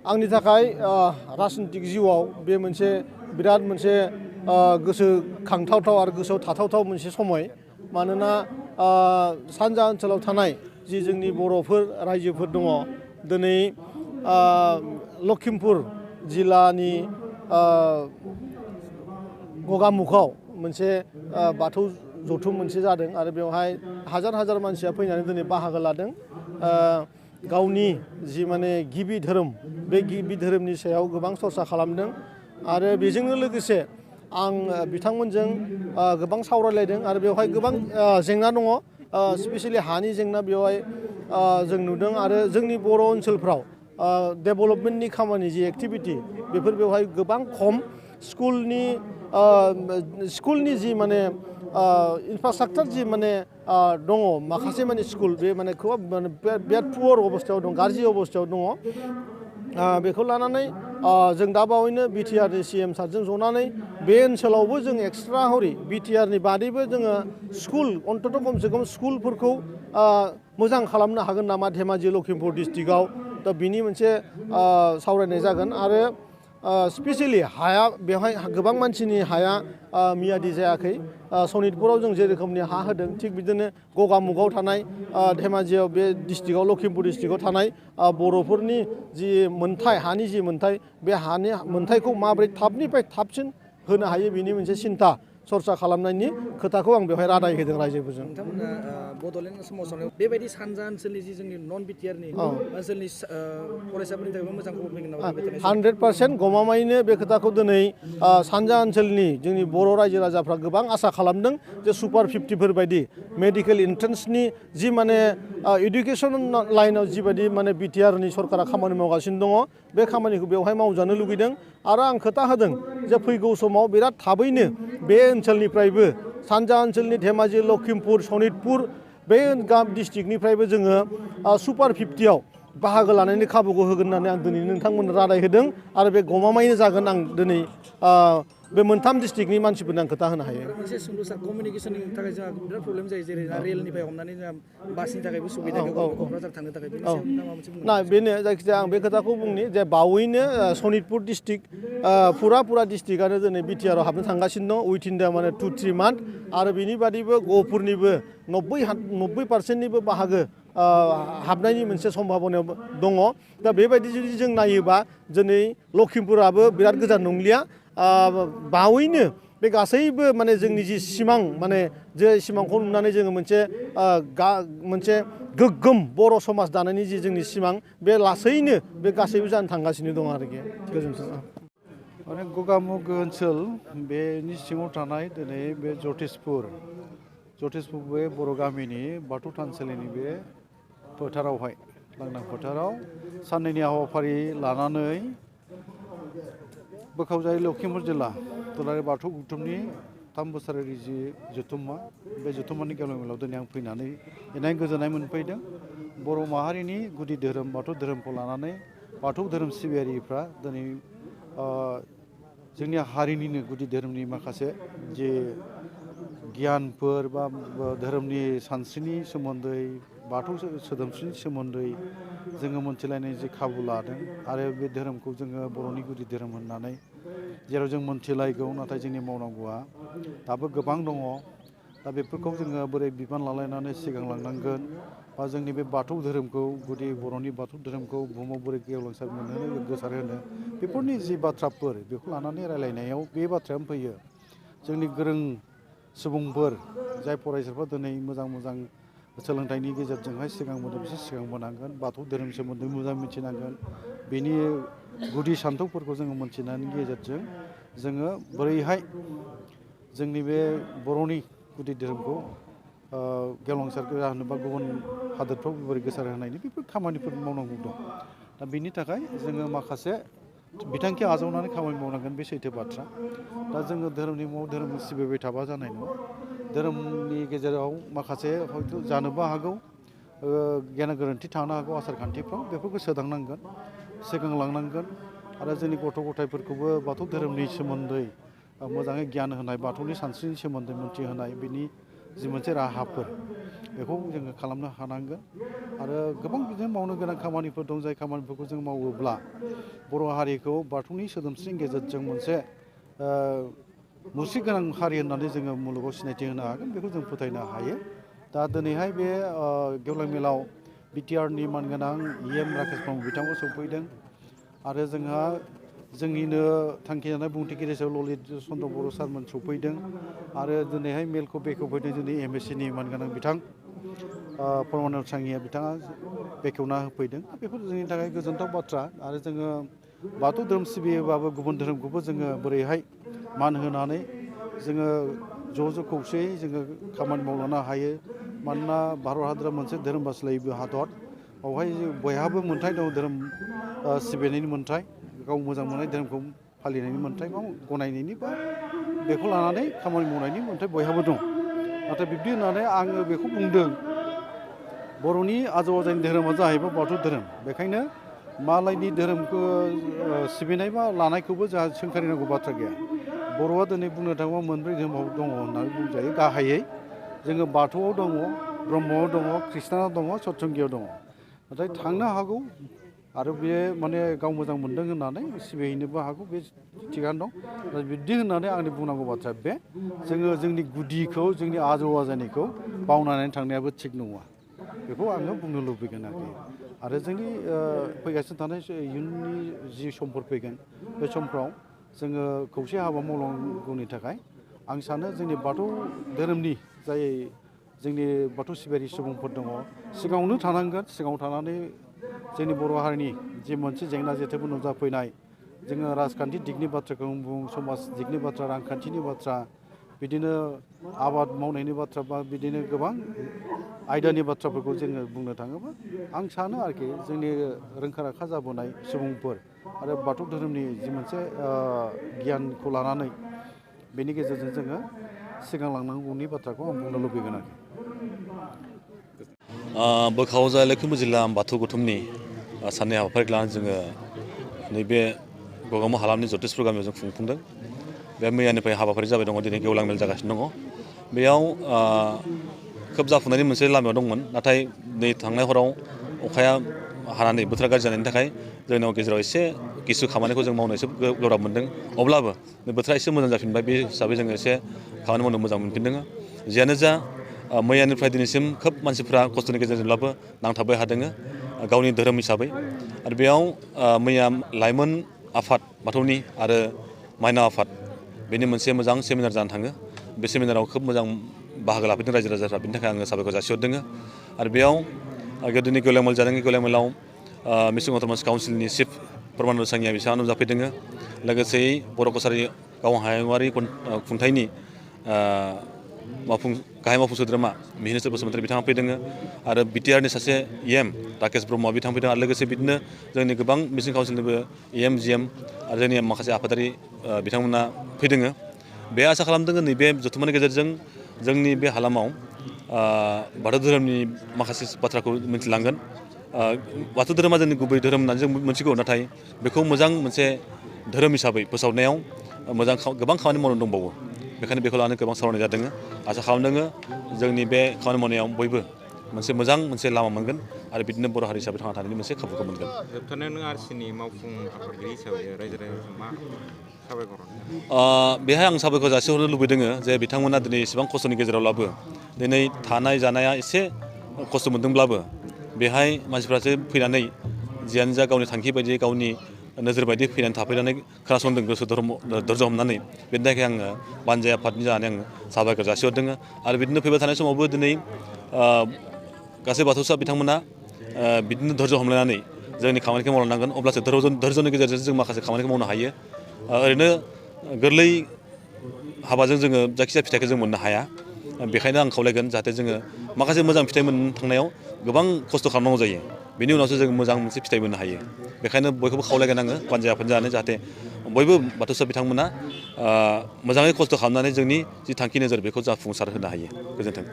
आंनि थाखाय राजनितिक जिउआव बे मोनसे बिराद मोनसे गोसोखांथावथाव आरो गोसोआव थाथावथाव मोनसे समय मानोना सानजा ओनसोलाव थानाय जि जोंनि बर'फोर रायजोफोर दङ दिनै लखिमपुर जिल्लानि गगामुखआव मोनसे बाथौ जथुम मोनसे जादों आरो बेवहाय हाजार हाजार मानसिया फैनानै दिनै बाहागो लादों गावनि जि माने गिबि धोरोम बे गिबि धोरोमनि सायाव गोबां सरसा खालामदों आरो बेजोंनो लोगोसे आं बिथांमोनजों गोबां सावरायलायदों आरो बेवहाय गोबां जेंना दङ स्पेसियेलि हानि जेंना बेवहाय जों नुदों आरो जोंनि बर' ओनसोलफ्राव डेभेलपमेन्टनि खामानि जि एक्टिभिटि बेफोर बेवहाय गोबां खम स्कुलनि जि माने इनफ्रास्ट्राक्चार जि माने दङ माखासे माने स्कुल बे माने खोब माने बिराद पुवर अबस्थायाव दं गाज्रि अबस्थायाव दङ बेखौ लानानै जों दा बावैनो बिटिआरनि सिएम सारजों जनानै बे ओनसोलावबो जों एक्सट्रा हरि बिटिआरनि बादैबो जोङो स्कुल अन्तत खमसे खम स्कुलफोरखौ मोजां खालामनो हागोन नामा धेमाजि लखिमपुर डिस्ट्रिक्टआव दा बिनि मोनसे सावरायनाय जागोन आरो स्पेसियेलि हाया बेवहाय गोबां मानसिनि हाया मियादि जायाखै सनितपुराव जों जे रोखोमनि हा होदों थिग बिदिनो गगामुखआव थानाय धेमाजियाव बे डिस्ट्रिक्टआव लखिमपुर डिस्ट्रिक्टआव थानाय बर'फोरनि जि मोनथाय हानि जि मोनथाय बे हानि मोनथायखौ माबोरै थाबनिफ्राय थाबसिन होनो हायो बिनि मोनसे सिन्था सरसा खालामनायनि खोथाखौ आं बेवहाय रादाय होदों रायजोफोरजों। नोंथांमोना बड'लेण्ड सोमावसारनायाव बेबायदि सानजा ओनसोलनि जि जोंनि नन बिटिआरनि ओनसोलनि फरायसाफोरनि थाखायबो मोजां खबर फैगोन नामा? 100% गमामायैनो बे खोथाखौ दिनै सानजा ओनसोलनि जोंनि बर' रायजो राजाफ्रा गोबां आसा खालामदों जे सुपार 50फोर बायदि मेडिकेल एन्ट्रेन्सनि जि माने इडुकेसन लाइनाव जिबायदि माने बिटिआरनि सरकारा खामानि मावगासिनो दङ बे खामानिखौ बेवहाय मावजानो लुगैदों आरो आं खोथा होदों जे फैगौ समाव बिराद थाबैनो बे ओनसोलनिफ्रायबो सानजा ओनसोलनि धेमाजि लखिमपुर सनितपुर बे डिस्ट्रिक्टनिफ्रायबो जोङो सुपार 50आव बाहागो लानायनि खाबुखौ होगोन होननानै आं दिनै नोंथांमोननो रादाय होदों आरो बे गमामायैनो जागोन आं दिनै बे मोनथाम डिस्ट्रिक्टनि मानसिफोरनो आं खोथा होनो हायो। मोनसे सुंद' सार कमिउनिकेसननि थाखाय जोंहा बिराद प्रब्लेम जायो जेरै रेलनिफ्राय हमनानै जोंहा बासनि थाखायबो सुबिदा गैया क'क्राझार थांनो थाखाय बेनि सायाव नोंथाङा माबा मोनसे बुंनो ना बेनो जायखिजाया आं बे खोथाखौ बुंनि जे बावैनो सनितपुर डिस्ट्रिक्ट पुरा डिस्ट्रिक्टआनो दिनै बिटिआरआव हाबनो थांगासिनो दं उइथिन दा माने 2-3 मान्थ आरो बिनि बादैबो गहपुरनिबो 90% बाहागो हाबनायनि मोनसे सम्भाबनायाव दङ दा बेबायदि जुदि जों नायोबा दिनै लखिमपुराबो बिराद गोजान नंलिया बावैनो बे गासैबो माने जोंनि जि सिमां माने जे सिमांखौ नुनानै जोङो मोनसे गोग्गोम बर' समाज दानायनि जि जोंनि सिमां बे लासैनो बे गासैबो जानो थांगासिनो दं आरोखि गोजोन्थों। माने गगामुख ओनसोल बेनि सिङाव थानाय दिनै बे जतेसपुर बे बर' गामिनि बाथौ थानसालिनि बे फोथारावहाय लांदां फोथाराव साननैनि हाबाफारि लानानै बोखावजाय लखिमपुर जिल्ला दुलाराय बाथौ गौथुमनि 3 बोसोरारि जि जथुम्मा बे जथुम्मानि गेवलां दिनै आं फैनानै इनाय गोजोननाय मोनफैदों बर' माहारिनि गुदि धोरोम बाथौ धोरोमखौ लानानै बाथौ धोरोम सिबियारिफ्रा दिनै जोंनि हारिनिनो गुदि धोरोमनि माखासे जे गियानफोर बा धोरोमनि सानस्रिनि सोमोन्दै बाथौ सोदोमस्रिनि सोमोन्दै जोङो मोनथिलायनाय जि खाबु लादों आरो बे धोरोमखौ जोङो बर'नि गुदि धोरोम होननानै जेराव जों मोनथिलायगौ नाथाय जोंनि मावनांगौआ दाबो गोबां दङ दा बेफोरखौ जोङो बोरै बिबान लालायनानै सिगांलांनांगोन बा जोंनि बे बाथौ धोरोमखौ गुदि बर'नि बाथौ धोरोमखौ बुहुमाव बोरै गेवलांसार मोनहोनो गोसार होनो बेफोरनि जि बाथ्राफोर बेखौ लानानै रायलायनायाव बे बाथ्रायानो फैयो जोंनि गोरों सुबुंफोर जाय फरायसाफ्रा दिनै मोजां सोलोंथाइनि गेजेरजोंहाय सिगांबोदों बिसोर सिगांबोनांगोन बाथौ धोरोम सोमोन्दै मोजां मिथिनांगोन बेनि गुदि सान्थौफोरखौ जोङो मोनथिनायनि गेजेरजों जोङो बोरैहाय जोंनि बे बर'नि गुदि धोरोमखौ गेवलांसार जाहोनो बा गुबुन हादोरफ्राव बोरै गोसार होनायनि बेफोर खामानिफोर मावनांगौ दं दा बेनि थाखाय जोङो माखासे बिथांखि आजावनानै खामानि मावनांगोन बे सैथो बाथ्रा दा जोङो धोरोमनि मुङाव धोरोम सिबिबाय थाबा जानाय नङा धोरोमनि गेजेराव माखासे हयथ' जानोबो हागौ गियान गोरोन्थि थानो हागौ आसार खान्थिफ्राव बेफोरखौ सोदांनांगोन सिगांलांनांगोन आरो जोंनि गथ' गथायफोरखौबो बाथौ धोरोमनि सोमोन्दै मोजाङै गियान होनाय बाथौनि सानस्रिनि सोमोन्दै मोनथिहोनाय बिनि जि मोनसे राहाफोर बेखौ जोङो खालामनो हानांगोन आरो गोबां बिदिनो मावनो गोनां खामानिफोर दं जाय खामानिफोरखौ जों मावोब्ला बर' हारिखौ बाथौनि सोदोमस्रिनि गेजेरजों मोनसे मुस्रि गोनां हारि होननानै जोङो मुलुगाव सिनायथि होनो हागोन बेखौ जों फोथायनो हायो दा दिनैहाय बे गेवलां मेलाव बिटिआरनि मानगोनां राकेश ब्रह्म बिथांखौ सौफैदों आरो जोंहा जोंनिनो थांखि जानाय बुंथिगिरि हिसाबै ललित चन्द्र बर' सारमोन सौफैदों आरो दिनैहाय मेलखौ बेखेवफैदों जोंनि MSc मानगोनां बिथां परमानन्द सांगिया बिथाङा बेखेवना होफैदों बेफोर जोंनि थाखाय गोजोनथाव बाथ्रा आरो जोङो बाथौ धोरोम सिबियोबाबो गुबुन धोरोमखौबो जोङो बोरैहाय मान होनानै जोङो ज' खौसेयै जोङो खामानि मावलांनो हायो मानोना भारत हादरा मोनसे धोरोम बासिलायै हादर बावहाय बयहाबो मोन्थाय दं धोरोम सिबिनायनि मोन्थाय गाव मोजां मोननाय धोरोमखौ फालिनायनि मोन्थाय बा गनायनायनि बा बेखौ लानानै खामानि मावनायनि मोन्थाय बयहाबो दं नाथाय बिब्दि होननानै आङो बेखौ बुंदों बर'नि आजौ आजैनि धोरोमा जाहैबाय बाथौ धोरोम बेखायनो मालायनि धोरोमखौ सिबिनाय बा लानायखौबो जोंहा सोंखारिनांगौ बाथ्रा गैया बर'आ दिनै बुंनो थाङोबा मोनब्रै धोरोमाव दङ होननानै बुंजायो गाहायै जोङो बाथौआव दङ ब्रह्मआव दङ ख्रिस्टानाव दङ सतसंगियाव दङ नाथाय थांनो हागौ आरो बे माने गाव मोजां मोनदों होननानै सिबिहैनोबो हागौ बे थिगानो दं बिब्दि होननानै आंनि बुंनांगौ बाथ्राया बे जोङो जोंनि गुदिखौ जोंनि आजौ आजैनिखौ बावनानै थांनायाबो थिग नङा बेखौ आङो बुंनो लुबैगोन आरो जोंनि फैगासिनो थानाय इयुननि जि समफोर फैगोन बे समफ्राव जोङो खौसे हाबा मावलांगौनि थाखाय आं सानो जोंनि बाथौ धोरोमनि जाय जोंनि बाथौ सिबियारि सुबुंफोर दङ सिगाङावनो थानांगोन सिगाङाव थानानै जोंनि बर' हारिनि जि मोनसे जेंना जेथोफोर नुजाफैनाय जोङो राजखान्थि दिगनि बाथ्राखौ बुं समाज दिगनि बाथ्रा रांखान्थिनि बाथ्रा बिदिनो आबाद मावनायनि बाथ्रा बा बिदिनो गोबां आयदानि बाथ्राफोरखौ जोङो बुंनो थाङोबा आं सानो आरोखि जोंनि रोंखा राखा जाबोनाय सुबुंफोर आरो बाथौ धोरोमनि जि मोनसे गियानखौ लानानै बेनि गेजेरजों जोङो सिगांलांनांगौनि बाथ्राखौ आं बुंनो लुबैगोन आरोखि बोखावजा लैखोमपुर जिल्ला बाथौ गौथुमनि साननै हाबाफारि लानानै जोङो नैबे गगामु हालामनि जतेसपुर गामियाव जों खुंफुंदों बे मैयानिफ्राय हाबाफारि जाबाय दङ दिनै गेवलां मेल जागासिनो दङ बेयाव खोब जाफुनायनि मोनसे लामायाव दंमोन नाथाय नै थांनाय हराव अखाया हानानै बोथोरा गाज्रि जानायनि थाखाय जोंनाव गेजेराव एसे किसु खामानिखौ जों मावनो एसे गोब्राब मोनदों अब्लाबो बोथोरा एसे मोजां जाफिनबाय बे हिसाबै जोङो एसे खामानि मावनो मोजां मोनफिनदों जियानो जा मैयानिफ्राय दिनैसिम खोब मानसिफ्रा खस्थ'नि गेजेरजोंब्लाबो नांथाबबाय हादों गावनि धोरोम हिसाबै आरो बेयाव मैया लाइमोन आफाद बाथौनि आरो माइनाव आफाद बेनि मोनसे मोजां सेमिनार जानो थाङो बे सेमिनाराव खोब मोजां बाहागो लाफैदों रायजो राजाफ्रा बिनि थाखाय आङो साबायखर जासिहरदों आरो बेयाव गोदोनि गेवलां मेल जादों गेवलां मेलाव मिसिं अट'नमास काउन्सिलनि चिफ परमानन्द सांगिया बिथाङा नुजाफैदों लोगोसेयै बर' कसारि गाव हायुङारि खुंथायनि गाहाय मावफुं सोद्रोमा मिहिनेश्वर बसुमतारी बिथाङा फैदों आरो बिटिआरनि सासे राकेश ब्रह्मआ बिथाङा फैदों आरो लोगोसे बिदिनो जोंनि गोबां मिसिं काउन्सिलनिबो GM आरो जोंनि माखासे आफादारि बिथांमोना फैदों बे आसा खालामदों नैबे जथुम्मानि गेजेरजों जोंनि बे हालामाव बाथौ धोरोमनि माखासे बाथ्राखौ मिथिलांगोन बाथौ धोरोमा जोंनि गुबै धोरोम होननानै जों मिथिगौ नाथाय बेखौ मोजां मोनसे धोरोम हिसाबै फोसावनायाव मोजां गोबां खामानि मावनो दंबावो बेखायनो बेखौ लानानै गोबां सावरायनाय जादों आसा खालामदों जोंनि बे खामानि मावनायाव बयबो मोनसे मोजां मोनसे लामा मोनगोन आरो बिदिनो बर' हारि हिसाबै थांना थानायनि मोनसे खाबुखौ मोनगोन जोबथारनायाव नों आरसिनि मावफुं आफादगिरि हिसाबै रायजो राजाखौ मा साबायखर बेहाय आं साबायखर जासिहरनो लुबैदों जे बिथांमोना दिनै इसेबां खस्थ'नि गेजेरावब्लाबो दिनै थानाय जानाया एसे खस्थ' मोनदोंब्लाबो बेहाय मानसिफ्रासो फैनानै जियानो जा गावनि थांखि बायदियै गावनि नोजोर बायदि फैनानै थाफैनानै खोनासंदों गोसो धर्ज हमनानै बेनि थाखाय आङो बानजाय आफादनि जानानै आङो साबायखर जासिहरदों आरो बिदिनो फैबाय थानाय समावबो दिनै गासै बाथौसा बिथांमोना बिदिनो धर्ज हमलायनानै जोंनि खामानिखौ मावलांनांगोन अब्लासो धर्जनि गेजेरजों जों माखासे खामानिखौ मावनो हायो ओरैनो गोरलै हाबाजों जोङो जायखिजाया फिथाइखौ जों मोननो हाया बेखायनो आं खावलायगोन जाहाथे जोङो माखासे मोजां फिथाइ मोननो थांनायाव गोबां खस्थ' खालामनांगौ जायो बेनि उनावसो जों मोजां मोनसे फिथाइ मोननो हायो बेखायनो बयखौबो खावलायगोन आङो बानजाय आफाद जानो जाहाथे बयबो बाथौसा बिथांमोना मोजाङै खस्थ' खालामनानै जोंनि जि थांखि नोजोर बेखौ जाफुंसार होनो हायो गोजोन्थों